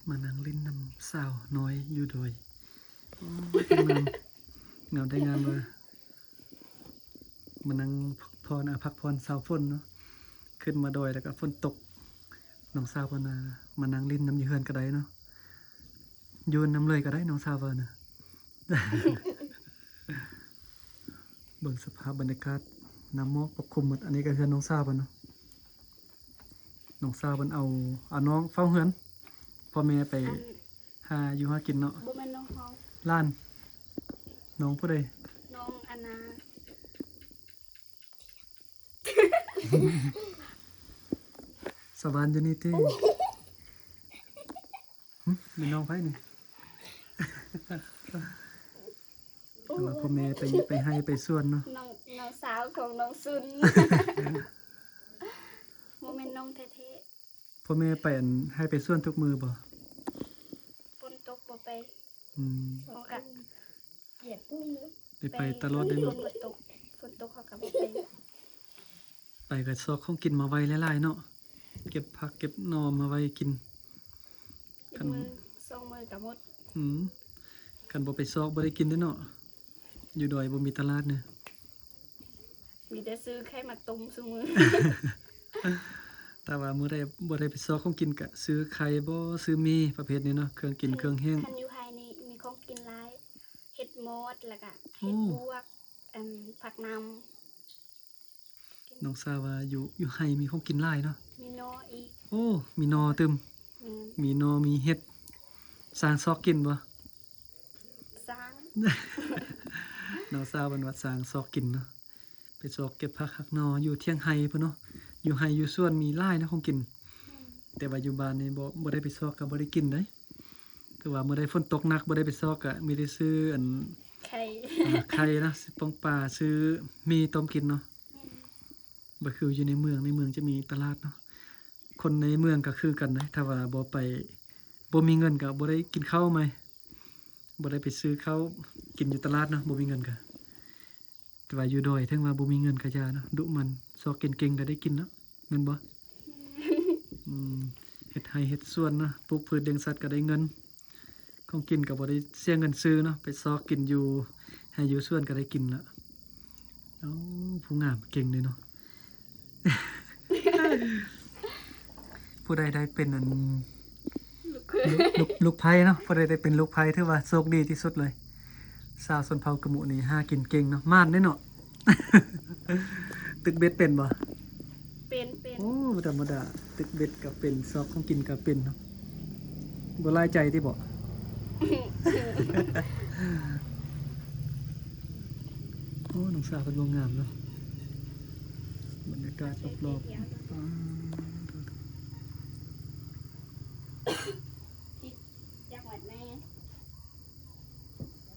ມານັ່ງຫຼິ້ນນຳສາວນ້ອຍຢູ່ດອຍ. ໂອ້ຍ ງາມ ງາມແທ້ງາມວ່າ ມານັ່ງພັກຜ່ອນ ອາ ພັກຜ່ອນເຊົາຝົນເນາະ. ຂຶ້ນມາດອຍແລ້ວກໍຝົນຕົກ. ນ້ອງສາວເພິ່ນວ່າມານັ່ງຫຼິ້ນນຳຢູ່ເຮືອນກໍໄດ້ເນາະ, ຢູ່ນຳເລີຍກໍໄດ້ ນ້ອງສາວວ່ານະ. ເບິ່ງສະພາບບັນຍາກາດ ນ້ຳໝອກປົກຄຸມໝົດ. ອັນນີ້ກໍເຮືອນນ້ອງສາວເພິ່ນເນາະ. ນ້ອງສາວເພິ່ນເອົາ ເອົານ້ອງເຝົ້າເຮືອນ, ພໍ່ແມ່ໄປ ອັນ ຫາຢູ່ຫາກິນເນາະ. ບໍ່ແມ່ນນ້ອງເຮົາ ຫຼານ. ນ້ອງຜູ້ໃດ? ນ້ອງອັນນາ ສະຫວານຢູ່ນີ້ຕິ? ຫຶ ແມ່ນນ້ອງໃຜນີ້? ແຕ່ວ່າພໍ່ແມ່ໄປ ໄປໄຮ່ໄປສວນເນາະ. ນ້ອງ ນ້ອງສາວຂອງນ້ອງຊຸນ. ບໍ່ແມ່ນນ້ອງແທ້ໆ. ພໍ່ແມ່ໄປ ອັນ ໄຮ່ໄປສວນທຸກມື້ບໍ່? ຝົນຕົກບໍ່ໄປ. ອືມ ເຮົາກະ ໄດ້ໄປຕະຫຼອດເດ້ເນາະ. ຝົນຕົກ ຝົນຕົກເຮົາກະບໍ່ໄປ. ໄປກໍຊອກຂອງກິນມາໄວ້ຫຼາຍໆເນາະ, ເກັບຜັກເກັບໜໍ່ມາໄວ້ກິນ. ຄັນ ມື້ສອງມື້ກະໝົດ. ອືມ ຄັນບໍ່ໄປຊອກບໍ່ໄດ້ກິນເດ້ເນາະ. ຢູ່ດອຍບໍ່ມີຕະຫຼາດເນາະ, ມີແຕ່ຊື້ໄຂ່ມາຕົ້ມຊຸມື້. ແຕ່ວ່າມື້ໃດບໍ່ໄດ້ໄປຊອກຂອງກິນກະຊື້ໄຂ່ບໍ ຊື້ໝີ່ ປະເພດນີ້ເນາະ, ເຄື່ອງກິນເຄື່ອງແຫ້ງ. ຄັນຢູ່ໄຮ່ນີ້ມີຂອງກິນຫຼາຍ, ເຫັດໝອດ ແລ້ວກະເຫັດບວກ ໂອ້ ອັນ ຜັກໜາມ. ນ້ອງສາວວ່າຢູ່ ຢູ່ໄຮ່ມີຂອງກິນຫຼາຍເນາະ. ມີໜໍ່ອີກ. ໂອ້ ມີໜໍ່ຕື່ມ. ແມ່ນ. ມີໜໍ່ມີເຫັດ. ຊ່າງຊອກກິນບໍ່? ຊ່າງ. ນ້ອງສາວເພິ່ນວ່າຊ່າງຊອກກິນເນາະ, ໄປຊອກເກັບຜັກຫັກໜໍ່ຢູ່ຖຽງໄຮ່ພຸ້ນເນາະ. ຢູ່ໄຮ່ຢູ່ສວນມີຫຼາຍເນາະຂອງກິນ. ແມ່ນ. ແຕ່ວ່າຢູ່ບ້ານນີ້ບໍ່ ບໍ່ໄດ້ໄປຊອກກໍບໍ່ໄດ້ກິນເດ້. ຄືວ່າມື້ໃດຝົນຕົກໜັກບໍ່ໄດ້ໄປຊອກກໍມີແຕ່ຊື້ອັນ ໄຂ່ ອ່າ ໄຂ່ນະ, ຊື້ປ້ອງປາ ຊື້ໝີ່ຕົ້ມກິນເນາະ. ແມ່ນ. ບໍ່ຄືຢູ່ໃນເມືອງ, ໃນເມືອງຈະມີຕະຫຼາດເນາະ. ຄົນໃນເມືອງກໍຄືກັນເດ້, ຖ້າວ່າບໍ່ໄປ ບໍ່ມີເງິນກໍບໍ່ໄດ້ກິນເຂົ້າໃໝ່, ບໍ່ໄດ້ໄປຊື້ເຂົ້າກິນຢູ່ຕະຫຼາດເນາະ, ບໍ່ມີເງິນກໍ. ແຕ່ວ່າຢູ່ດອຍເຖິງວ່າບໍ່ມີເງິນກໍຢ່າເນາະ, ດຸໝັ່ນ ຊອກກິນເກັ່ງກໍໄດ້ກິນເນາະ, ແມ່ນບໍ່? ອືມ ເຮັດໄຮ່ເຮັດສວນເນາະ, ປູກພືດລ້ຽງສັດກໍໄດ້ເງິນ, ຂອງກິນກໍບໍ່ໄດ້ເສຍເງິນຊື້ເນາະ, ໄປຊອກກິນຢູ່ໄຮ່ຢູ່ສວນກໍໄດ້ກິນລະ. ໂອ້ ຜູ້ງາມເກັ່ງເດ້ເນາະ. ຜູ້ໃດໄດ້ເປັນອັນ ລູກເຂີຍ ລູກ ລູກ ລູກໃພ້ເນາະ, ຜູ້ໃດໄດ້ເປັນລູກໃພ້ຖືວ່າໂຊກດີທີ່ສຸດເລີຍ. ຊາວຊົນເຜົ່າກະມຸນີ້ຫາກິນເກັ່ງເນາະ, ໝານເດ້ເນາະ. ຕຶກເບັດເປັນບໍ່? ເປັນ ເປັນ. ໂອ້ ບໍ່ທຳມະດາ, ຕຶກເບັດກໍເປັນ, ຊອກຂອງກິນກໍເປັນເນາະ. ບໍ່ຫຼາຍໃຈຕິບໍ? ໂອ້ ນ້ອງສາວເພິ່ນລົງງາມເນາະ, ບັນຍາກາດຮອບໆ.